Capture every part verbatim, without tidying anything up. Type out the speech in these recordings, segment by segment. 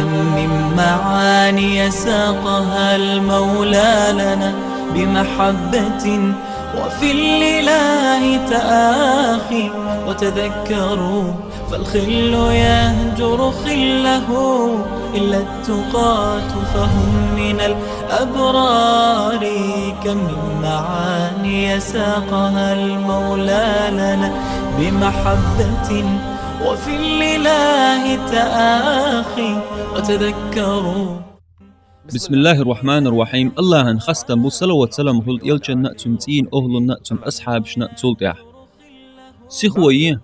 من معاني ساقها المولى لنا بمحبة، وفي الإله تآخي. وتذكروا فالخل يهجر خله إلا التقاة فهم من الأبرار. كم من معاني ساقها المولى لنا بمحبة، وفي الإله تآخي. وتذكروا. بسم الله الرحمن الرحيم. Аллахӏан хастам бу, салават-салам хуьлда элчанна, цуьнан цӀийнан охӀлунна, цуьнан асхьабашна, цул тӀаьхьа. Сихо е.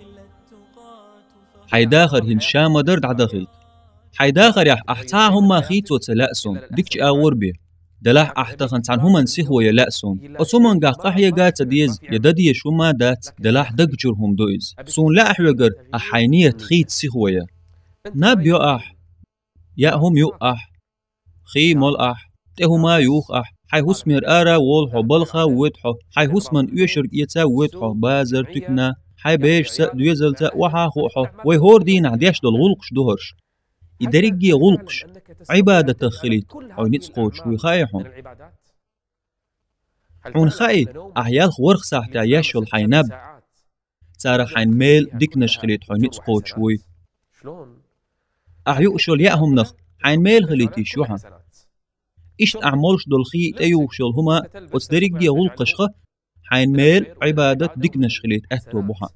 Хьайн дахар хӀинца ша ма-дарра дӀадахийта. Хьайн дахарехь ахь цхьа а хӀумма хийцо ца лаьа суна, дикачу агӀор бен. Делахь ахь тахана цхьана хӀуманна сихо ян лаьа суна. Оцу хӀумангахь къахьега а ца деза, я дан дезаш хӀумма а дац, делахь даг чуьра хӀума ду иза. Суна лаьа хьоьгара, ахь хьайн нийят хийца сихо ян. Наб йо ахь, яа хӀума ю ахь, хий молу ахь, тӀе хӀума юху ахь, хьайн хӀусамера ара а волу хьо, балха а воьду хьо, хьайн хӀусаман оьшург эца а воьду хьо, базар, туькана, хьайн берашца а, доьзалца а охьа а хуу хьо, вай хӀора дийнахь деш долу гӀуллакхаш ду хӀорш. И дерриге гӀуллакхаш Ӏибадатах хилийта хьо ницкъ кхочуш вуй хаьий хьуна? Хьуна хаьий, ахь ялх ворхӀ сахьтехь еш йолу хьайн наб? Царах хьайн мел диканаш хилийта хьо ницкъ кхочуш вуй. Ахь юуш йолу яа хӀуманах хьайн мел хилийта йиш ю хьан? Иштта ахь молуш долу хий, тӀеюхуш йолу хӀума, оцу дерриге гӀуллакхашха хьайн мел Ӏибадат, диканаш хилийта аьтто бу хьан.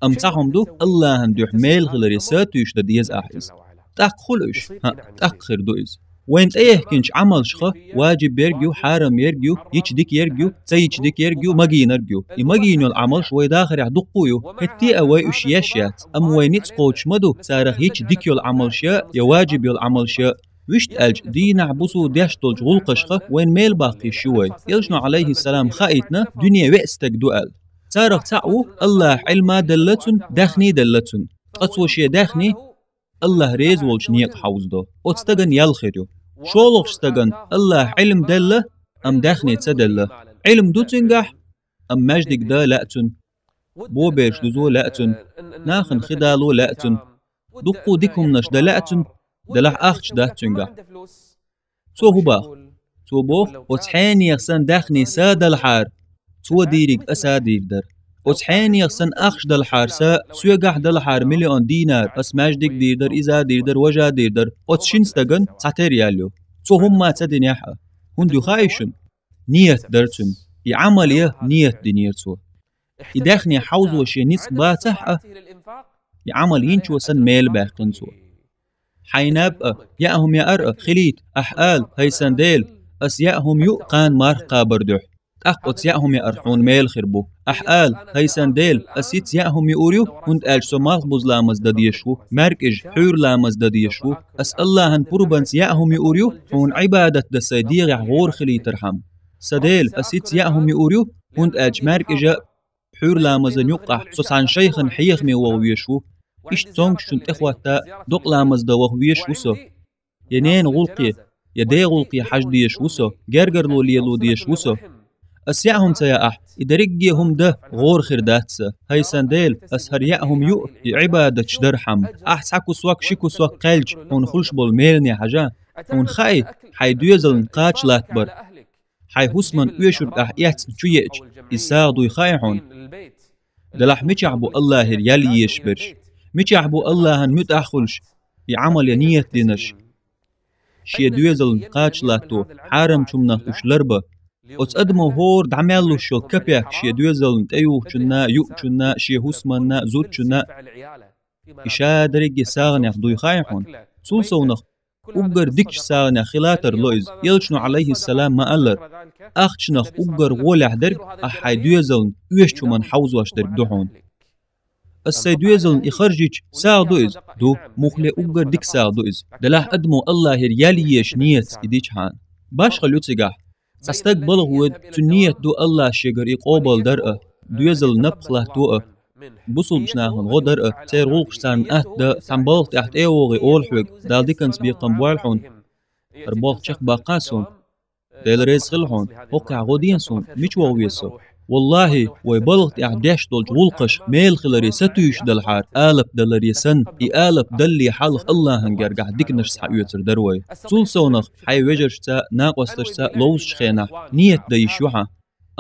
Амма цхьа хӀума ду, Аллахьан дуьхьа мел хиларе сатуьйсуш дан деза ахь иза. ТӀаккха хуьлу уьш? ХӀаъ, тӀаккха хир ду иза. Вайна тӀеяхкинчу Ӏамалшха, ваджиб ерг ю, хьарам ерг ю, йича дика ерг ю, ца йича дика ерг ю, магийнарг ю. И магийна йолу Ӏамалш вай дахарехь дуккха а ю, хӀетте а вай уьш еш яц. Амма вай ницкъ кхочуш ма ду, царах йича дика йолу Ӏамалш я, я ваджиб йолу Ӏамалш я. Вуьшта аьлча, дийнахь, буса деш долчу гӀуллакхашха вайна мел баккха йиш ю вай. Элчано, Ӏалайхиссалам, хаийтина, дуьне веа стаг ду аьлла. Царах цхьаъ ву, Аллахь Ӏилма делла цунна, даьхни делла цунна. Ткъа цо шен даьхни Аллахь реза волчу некъа хьовзадо. Оцу стагана ял хир ю. ШолгӀачу стагана Аллахь Ӏилма делла, амма даьхни ца делла. Ӏилма ду цуьнгахь, амма маьждиг дан лаьа цунна, бобераш дузо лаьа цунна, нахана хи дало лаьа цунна, дуккха а дика хӀуманаш дан лаьа цунна, делахь ахча дац цуьнгахь. Цо хӀун боху? Цо боху, оцу хьенех санна даьхни сан а далахьара, цо дийриг аса а дийр дара. Оцу хьенех санна ахча далахьара сан, соьгахь далахьара миллион дийнар, ас маьждиг дийр дара, иза а дийр дара, важа а дийр дара. Оцу шина стагана цхьатерра ял ю. Цо хӀумма ца динехь а. ХӀунда ю хаьий шуна? Ният дара цуьнан. И Ӏамал ян ният динера цо. И даьхни хьовзо шен ницкъ бацахь а, и Ӏамал йинчо санна мела баьккхина цо. Хьайн наб а, яа хӀума яар а хилийта, ахь ала, хӀай сан Дела, ас яа хӀума юу кхана марха кхабар дуьхьа. ТӀаккха оцу яа хӀума яарх хьуна мела хир бу. Ахь ала, хӀай сан Дела, ас хӀинца яа хӀума юур ю, хӀунда аьлча со малхбуза ламаз дан дезаш ву, маьркӀажа, пхьуьйра ламаз дан дезаш ву. Ас Аллахьан пурбанца яа хӀума юур ю, хьуна Ӏибадат дан сайн дегӀехь гӀора хилийтархьама. Сан Дела, ас хӀинца яа хӀума юур ю, хӀунда аьлча маьркӀажа, пхьуьйра ламазан юккъахь со цхьана шайхана хьехаме ваха везаш ву. Иштта цомгушчунна тӀехӀотта, докъа ламаз дан ваха везаш ву со. Я ненан гӀуллакхе, я ден гӀуллакхе хьажа дезаш ву со, гергарло лело дезаш ву со. Ас яа хӀума ца яахь, и дерриге хӀума дан гӀора хир дац сан. ХӀай сан Дела, ас хӀара яа хӀума юу, и Ӏибадаташ дархьама. Ахь цхьа кусок, ши кусок кхаьлча, хьуна хуьлуш болу мелане хьажа. Хьуна хаьий, хьайн доьзална кхача латтабар. Хьайн хӀусаман оьшург ахь эцна чу еача, иза сагӀа дуй хаьий хьуна? Делахь мичахь бу Аллахьера ял езаш берш? Мичахь бу Аллахьан муьтӀахь хуьлуш, и Ӏамал ян ният динарш? Шен доьзална кхача латто, хьарамчу хӀуманах уьш ларбан. Оцу адамо хӀора дӀа мел луш йолу капек шен доьзална, тӀеюхучунна, юучунна, шен хӀусаманна, зудчунна. И ша дерриге сагӀанех дуй хаьий хьуна? Цул совнах, уггар дикачу сагӀанех хила тарло иза. Элчано, Ӏалайхиссалам, ма-аллара: «Ахчанах уггар гӀолехь дерг ахь хьайн доьзална оьшучу хӀуманна хьовзош дерг ду хьуна». Ас сайн доьзална и харжича, сагӀа ду иза? Ду, муххале уггар дика сагӀа ду иза. Делахь адамо Аллахьера ял езаш ниятца и дичхьана. Башхалла ю цигахь. Цхьа стаг балха воьду, цуьнан ният ду Аллахьа шегара и къобалдар а, доьзална напха латто а. Бусулбачу нахана гӀо дар а, церан гӀуллакхаш царна атта дан, цхьана балха тӀехь тӀе а вогӀий олу хьоьга, Дала диканца бекхам бойла хьуна. ХӀара болх чекхбаккха суна. Дела реза хила хьуна, хӀокхехь гӀо деана суна, мича ваха веза со? Валлахьи, вай балха тӀехь деш долчу гӀуллакхаша мел хиларе сатуьйсуш далахьара, алапа даларе санна, и алапа далале хьалха Аллахьан гергахь диканаш схьаоьцур дара вай. Цул совнах, хьайн вежаршца, накъосташца ловзучу хенахь, нийят дан йиш ю хьан.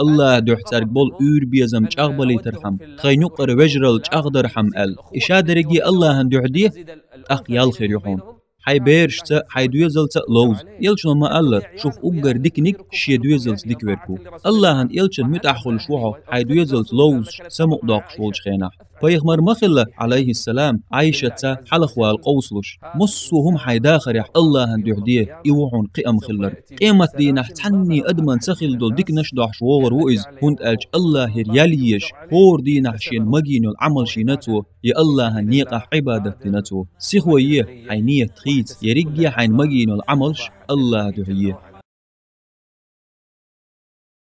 Аллахьан дуьхьа цаьрга болу уьйр-безам чӀагӀбалийтархьама, тхайн юккъера вежаралла чӀагӀдархьама аьлла. И ша дерриге Аллахьан дуьхьа де, тӀаккха ял хир ю хьуна. Хьайн берашца, хьайн доьзалца ловза. Элчано ма-аллара, шух уггар диканиг шен доьзалца дика верг ву. Аллахьан элчанна муьтӀахь хуьлуш ву хьо, хьайн доьзалца ловзуш, самукъадоккхуш волчу хенахь. Пайхамар ма хилла, Ӏалайхиссалам, Ӏайшатца хьалхавала къовсалуш. Массо а хӀума хьайн дахарехь Аллахьан дуьхьа де, и ву хьуна кхиам хилларг. Къемат дийнахь цхьанне адаман ца хилла долу диканаш дохьуш вогӀур ву иза, хӀунда аьлча Аллахьера ял езаш, хӀора дийнахь шена магийна йолу Ӏамалш йина цо, я Аллахьан некъахь Ӏибадат дина цо. Сихо е, хьайн нийят хийца, ерриге хьайна магийна йолу Ӏамалш Аллахьан дуьхьа е.